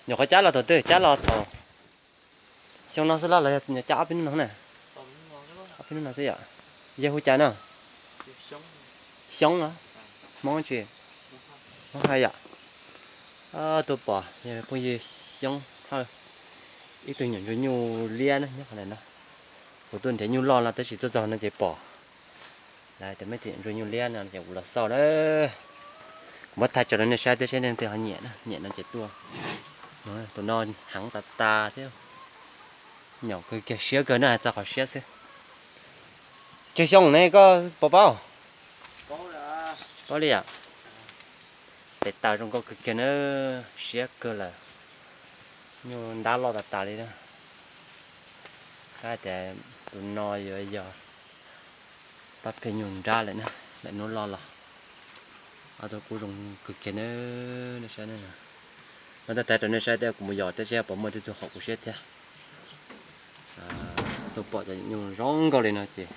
Nyuam qhuav cab los thaum twg? Cab los thaum xyoo no xwb los los yog cab ob peb hnub no na? Ob peb hnub no xwb yom. Yog hu cas no? Xyoob los? Hmoob tsis? Hmoob Hawj yom. Tuaj pom phooj ywg Xyoob Hawj ib tug nyuam ntsuag nyuj liab na nyob qhov ntawm no. Kuv tuaj nrhiav nyuj loj no tab sis tuaj txog no ces pom lawv tias muaj ib tug nyuam ntsuag nyuj liab no ces kuv los xauj na. Kuv muab thaij tso rau nej saib thiab seb leej twg ho nyiam na, nyiam no ces tuaj. Tus no heev tas tas thiab. Nyom kawg kiag, siab kawg na, hais txog qhov siab xwb. Tsawg xyoo ne koj puas paub? Paub li yam. Tes taw zoo nkauj kawg kiag na, siab kawg lawm. Nyuj ntab loj tas tas li na. Tab tias tus no yuav yog pab phem nyuj nrab lawm na, lawm hnub loj los. Ob tug kub zoo kawg kiag na, nej saib na. Muab thaij thaij rau nej saib thiab, kuv mus yos thiab seb puas muaj tib tug haum kuv siab thiab. Tuaj pom cov nyuj zoo nkauj li no ces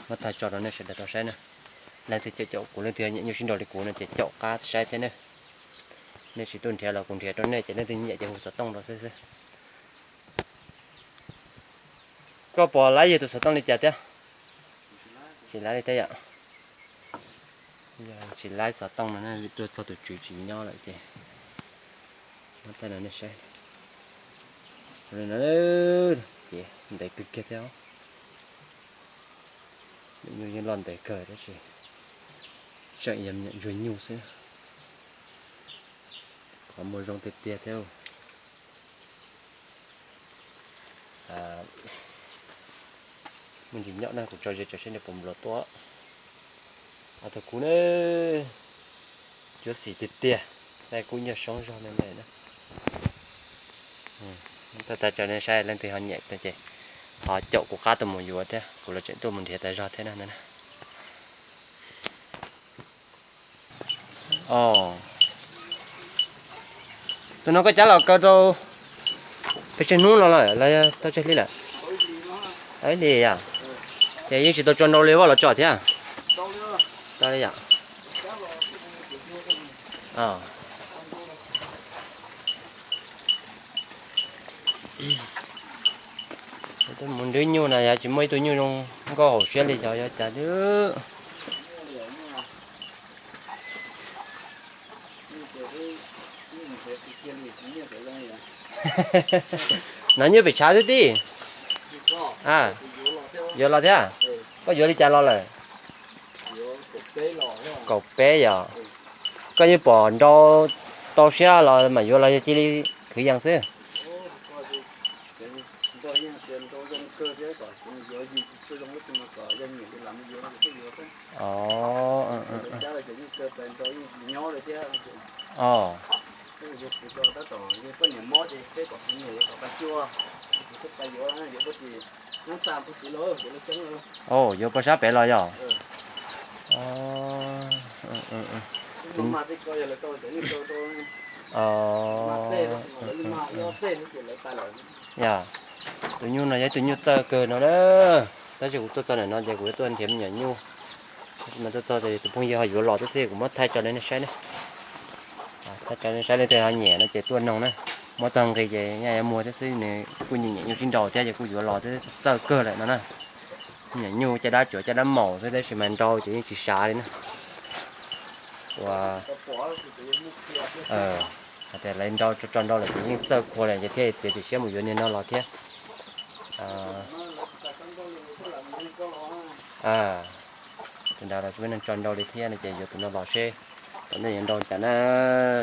muab thaij tso rau nej sawv daws tau saib na. Leej twg caum caum kuv, leej twg nyiam nyuj sib nraus li kuv no ces caum qab saib thiab na. Nej tsis tuaj nrhiav los kuv nrhiav rau nej ces leej twg nyiam ces hu xov tooj rau xwb xwb. Koj puas laib yog tus xov tooj li cas thiab? Tsis laib li thiab yom. Yog tsis laib xov tooj no na, tuaj txog tus tswv tsis nyob lawm ces muab thaij rau nej saib. Ces ntev kawg kiag thiab. Nyuj yeej loj ntev kawg tab sis tseem yog me nyuam ntsuag nyuj xwb. Qhov muag zoo tiag tiag thiab. Muaj ntsis nyob na, kuv tso ze tso seb nws puas npluav tuaj. Ob tug kub na, cuab xim tiag tiag, dai kub nyuag soob zog me me na. Thaij thaij tso nej saib, leej twg ho nyiam ces ho caum kuv qab tuaj mus yuav thiab, kuv los tseem tuaj mus nrhiav tas zog thiab na. Tus no koj cab los kaw rau pes tsawg hnub no lawm los yog tau tsawg hli lawm? Tau ib hlis yom. Ces yeej tsis tau tso nrau li, vaj los tso thiab. Tau li yom. Mus nrhiav nyuj na yog tsis muaj ib tug nyuj zoo nkauj haum siab li xyov yog cas li. Hnav nyuj pem tshav xwb tij. Yuav los thiab? Koj yuav li cas los lawm? Kaum peb yom. Koj yeej pom nrau tau siab los mam yuav los yog cia li khwv yees xwb? Yuav puag sab pem los yog? Yog, tus nyuj no yog ib tug nyuj txawj kawg no na. Tab sis kuv tuaj txog ntawm no ces kuv yuav tuaj nrhiav me nyuam nyuj. Mas tuaj txog ces tus phooj ywg ho yuav los thiab xwb, kuv muab thaij tso rau nej saib ne. Thaij tso nej saib, leej twg ho nyiam no ces tuaj noog na. Muab txog nqi ces nyaj yuav muag thiab xwb, nws kuj nyiam nyiam nyuj sib nraus thiab ces kuj yuav los thiab, txawj kawg lawm no na. Nyuam nyuj caj dab tsuav caj dab maum xwb tab sis mas nrau ces yeej tsis sav li na. Ua, hais tias lawv nrau tso nrau lawm ces yeej txawj kawg lawm ces thiaj txiav txim siab mus yuav niag no los thiab. Tus nrad los tsis muaj neeg tso nrau li thiab no ces yuav tus no los seb tom ntej yuav nrau cas na.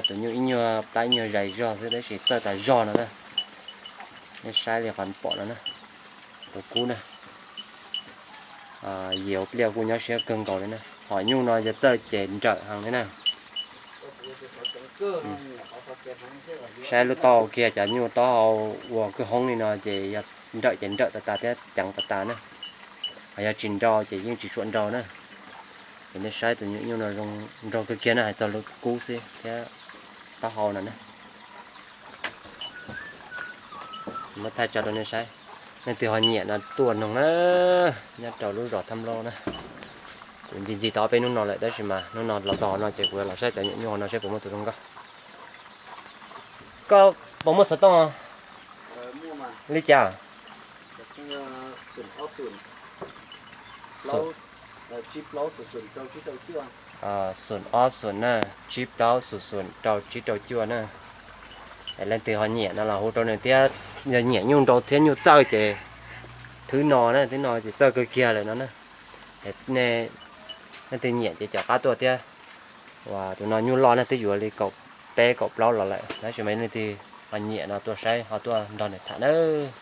Tus nyuj ib nyuag plab ib nyuag zais zog xwb tab sis txawj tas zog no na. Nej saib li qhov pom no na, tus kub na. Yias pliaj kuj nyob siab kawg nkaus li na. Hom nyuj no yog txawj ces nrawm heev li na. Saib lub taub hau kiag, cov nyuj taub hau ua kwj hoob li no ces yog nrawm ces nrawm tas tas thiab ceev tas tas na. Ho yog tsis nrau ces yeej tsis tshua nrau na. Ces nej saib tus nyuam nyuj no zoo nraug kawg kiag na, hais txog lub kub xwb thiab taub hau no na. Muab thaij tso rau nej saib. Leej twg ho nyiam no tuaj noog na, nyob rau lub zos Thaj Nplooj na. Kuv ncig ncig tau ob peb hnub no lawm tab sis mas hnub no los txog no ces kuv los saib cov nyuam nyuj no seb puas muaj tus zoo nkauj. Koj puas muaj xov tooj li cas? Xoom ob xoom na, tsib plaub xoom xoom rau tsib rau cuaj na. Es leej twg ho nyiam no los hu rau nws thiab. Yog nyiam nyuj nrau thiab nyuj txawj ces thwb no na, thwb no ces txawj kawg kiag lawm no na. Es leej twg nyiam ces caum qab tuaj thiab. Uas tus no nyuj loj na, twb yuav li kaum peb kaum plaub los lawm, tab sis mas leej twg ho nyiam no tuaj saib, ho tuaj nrog nws tham nawb.